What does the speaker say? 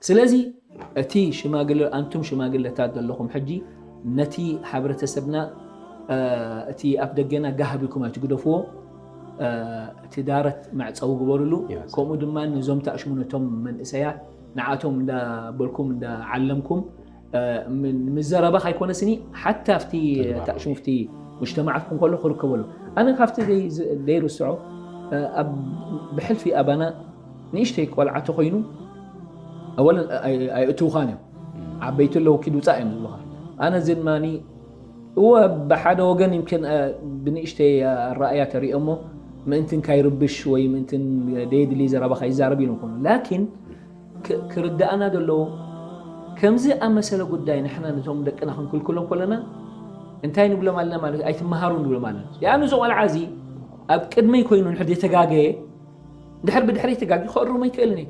ስለዚ እቲ ሽማግለ ኣንቱም ሽማግለታት ዘለኹም ሕጂ ነቲ ሕብረተሰብና እቲ ኣፍ ደገና ጋህቢኩም ኣይትግደፍዎ። እቲ ዳረት መዕፀዊ ግበርሉ። ከምኡ ድማ ነዞም ተኣሽሙ ነቶም መንእሰያት ንዓቶም እንዳበልኩም እንዳዓለምኩም ምዘረባ ካይኮነስኒ ሓታ ኣብቲ ተኣሽሙ ኣብቲ ሙጅተማዓትኩም ከሎ ክርከበሉ ኣነ ካብቲ ዘይርስዖ ብሕልፊ ኣባና ንእሽተይ ቆልዓ ተኮይኑ ኣወለን ኣይእትውኻን እዮም። ዓበይቲ ኣለዉ ኪድ ውፃእ እዮም ዝብሉኻ። ኣነ እዚ ድማ እወ ብሓደ ወገን ይምክን ብንእሽተይ ኣረኣያ ተሪኦ እሞ ምእንትን ካይርብሽ ወይ ምእንትን ደየድሊ ዘረባ ካይዛረብ ኢሉ ምኮኑ ላኪን ክርዳእና ዘለዎ ከምዚ ኣመሰለ ጉዳይ ንሕና ነቶም ደቅና ክንክልክሎም ከለና እንታይ ንብሎም ኣለና ማለት ኣይትመሃሩ ንብሎም ኣለና። ያኑ እዚ ቆልዓ እዚ ኣብ ቅድመይ ኮይኑ ንሕር ዘይተጋገየ እንድሕር ብድሕሪ ተጋጊ ክእርሞ ይክእልን እዩ።